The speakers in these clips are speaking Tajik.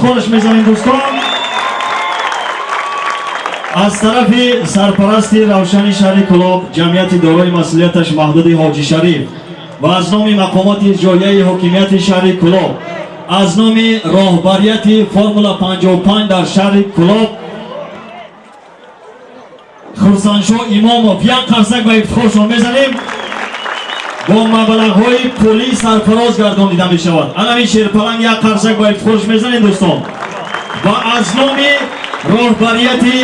ифтихораш мезанем, дӯстон. Аз тарафи сарпарасти Равшани шаҳри Кӯлоб, ҷамъияти дорои масъулияташ маҳдуди Ҳоҷи Шариф, ва аз номи мақомоти иҷроияи ҳокимияти шаҳри Кӯлоб, аз номи роҳбарияти Формула 55 дар шаҳри Кӯлоб, Хурсандшоҳ Имомов, як қарсак ба ифтихоршон мезанем. Бо маблағҳои пулӣ сарфароз гардонида мешавад анамин шерпаланг. Як қарсак ба ифтихорш мезанем, дӯстон. Ва аз номи роҳбарияти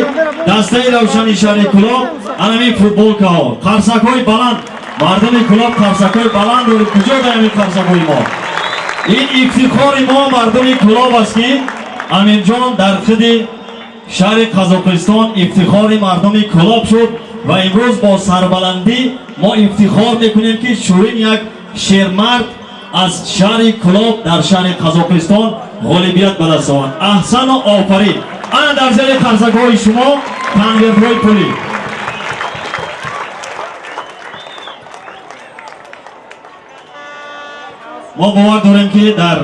дастаи Равшани шаҳри Кӯлоб анамин футболкаҳо. Қарсакҳои баланд, мардуми Кӯлоб, қарсакҳои баланд доред. Куҷо даямин қарсакҳои мо? Ин ифтихори мо, мардуми Кӯлоб аст, ки Амирҷон дар худи шаҳри Қазоқистон ифтихори мардуми Кӯлоб шуд. Ва имрӯз бо сарбаландӣ мо ифтихор мекунем, ки чунин як шермард аз шаҳри Кӯлоб дар шаҳри Қазоқистон ғолибият ба даст овард. Аҳсану офарин! Ана дар зери қарсакҳои шумо конвертҳои пулӣ. Мо бовар дорем, ки дар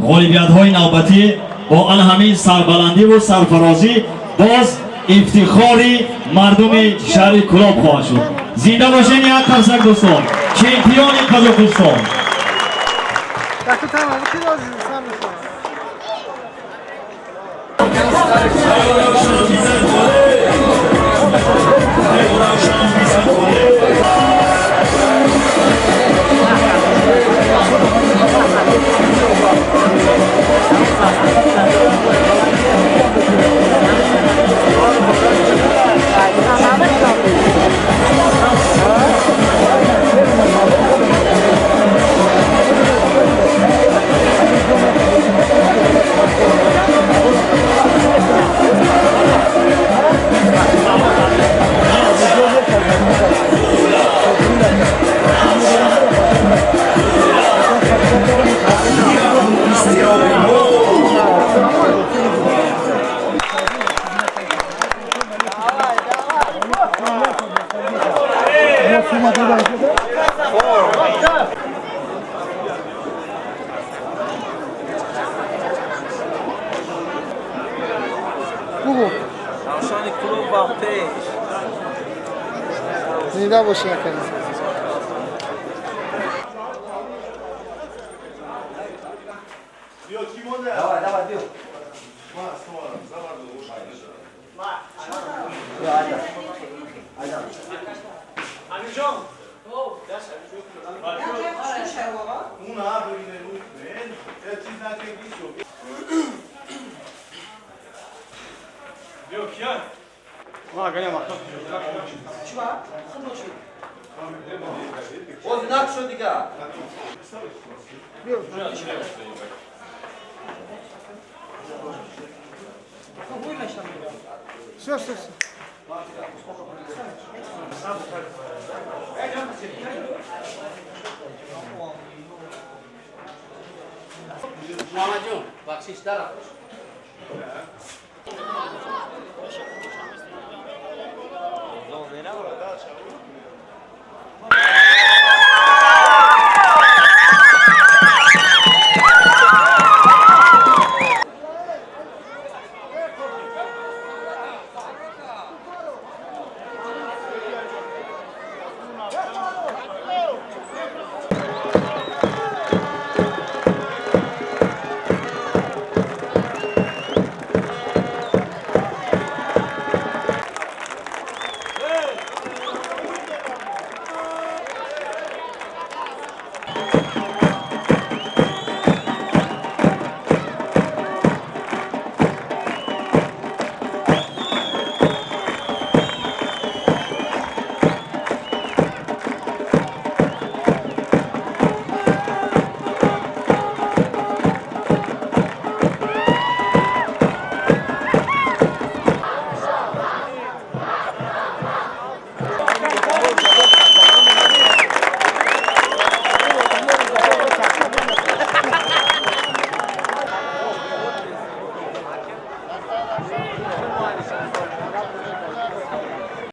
ғолибиятҳои навбатӣ бо ана ҳамин сарбаландиву сарфарозӣ боз ифтихори мардуми шаҳри Кӯлоб хоҳад шуд. Зинда бошед! Як қарсак, дӯстон, чемпиони Қазоқистон! Так, там, а вот сам мешавад. Бугу. Равшани Кӯлоб ба пеш! Зинда бошӣ, акаи. Давай, давай, биё. Биё, айда. Айда. Амирҷон. اون ببینه چیز نکنی. Биё, кия? Чӣ ба? Боз накшо дига. Биё. Всё, всё, всё. Муҳаммадҷон, бахшиш, дарафт.